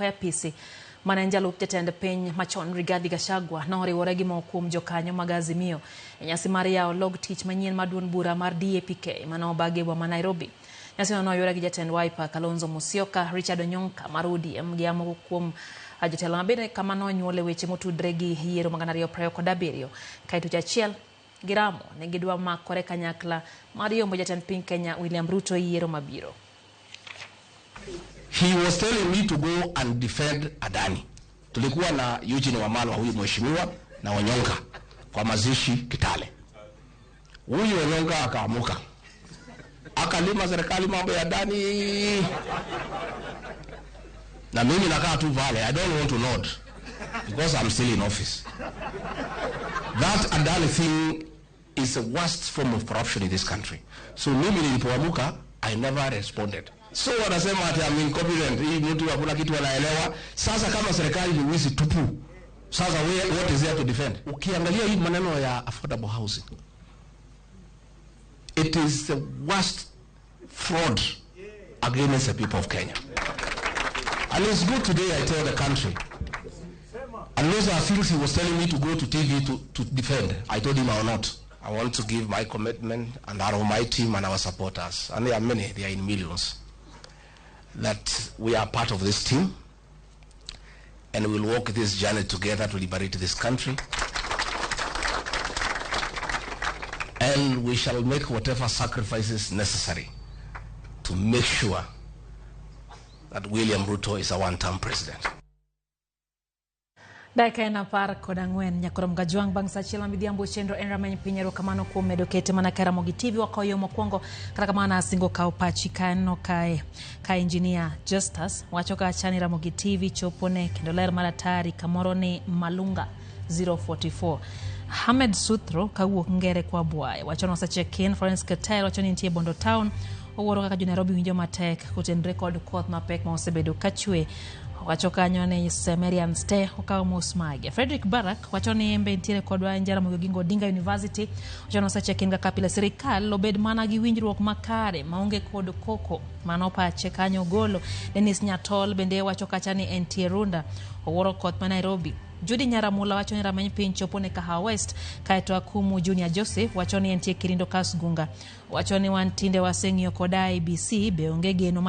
E apisi mane en jalup jatend piny machon Rigathi Gachagua noriwore gi moko kuom jokanyo mag Azimio e nyasi mar yawo log tich manyien mar duond bura mar DAPK mane obagi e boma ma Nairobi. Nyasino noyuore gi jatend Wiper Kalonzo Musyoka, Richard Onyonka mar ODM gi moko kuom jotelo mabende kama nonyuol e weche motudre gi yiero mag 2027 kaeto achiel giramo ne gidwa makore kanyakla mar yombo jatend piny Kenya William Ruto e yiero mabiro. He was telling me to go and defend Adani. Tulikuwa na Eugene Wamalwa huyu mheshimiwa na Onyonka kwa mazishi Kitale. Huyu Onyonka akaamuka akalima serikali mambo ya Adani, na mimi nakaa tu pale. I don't want to nod because I'm still in office. That Adani thing is the worst form of corruption in this country. So mimi nilipoamuka, I never responded. So wanasema ati I'm incompetent, hii mtu hakuna kitu anaelewa. Sasa kama serikali ni wizi tupu, sasa what is there to defend? Ukiangalia hii maneno ya affordable housing, it is the worst fraud against the people of Kenya. And it's good today I tell the country. And those are things he was telling me to go to TV to defend. I told him I will not. I want to give my commitment and that of my team and our supporters, and they are many, they are in millions, that we are part of this team and we will walk this journey together to liberate this country. And we shall make whatever sacrifices necessary to make sure that William Ruto is a one-term president. Dakika en 14 nyakorom gajwang' bang' sa achiel ma midhiambo chenro en rameny piny. Erokamano kuom medo kete mana ka Ramogi TV wakawo yo mokwongo. Kata kamano asingo kawo pachi kaneno kae ka engineer Justus wacho ka chani Ramogi TV chopone kendo ler mar atari kamoro ni Malunga 044. Ahmed Sutro kawuok Ngere kwa Bwaye wacho ni osecheck in. Florence Ketel wacho ni nitie Bondo Town owuoro kaka jo Nairobi winjo matek kotenore kod koth mapek ma osebedo kachwe. Wacho kanyo ni Semerian Ste okawo mos mage. Frederick Barak wacho ni embe nitiere kodwa en Jaramogi Oginga Odinga University. Wacho ni osecheck in kaka pile sirikal obed mana gi winjruok makare maonge kod koko. Mano pache kanyo golo. Dennis Nyatol bende wacho kacha ni entie Runda. Owuoro koth ma Nairobi. Judy Nyaramula wacho ni rameny piny chopo ne Kahawa West. Kaeto Akumu Junior Joseph wacho ni entie Kirindo Kasgunga. Wacho ni wan tinde waseng'iyo kod IEBC be onge geno ma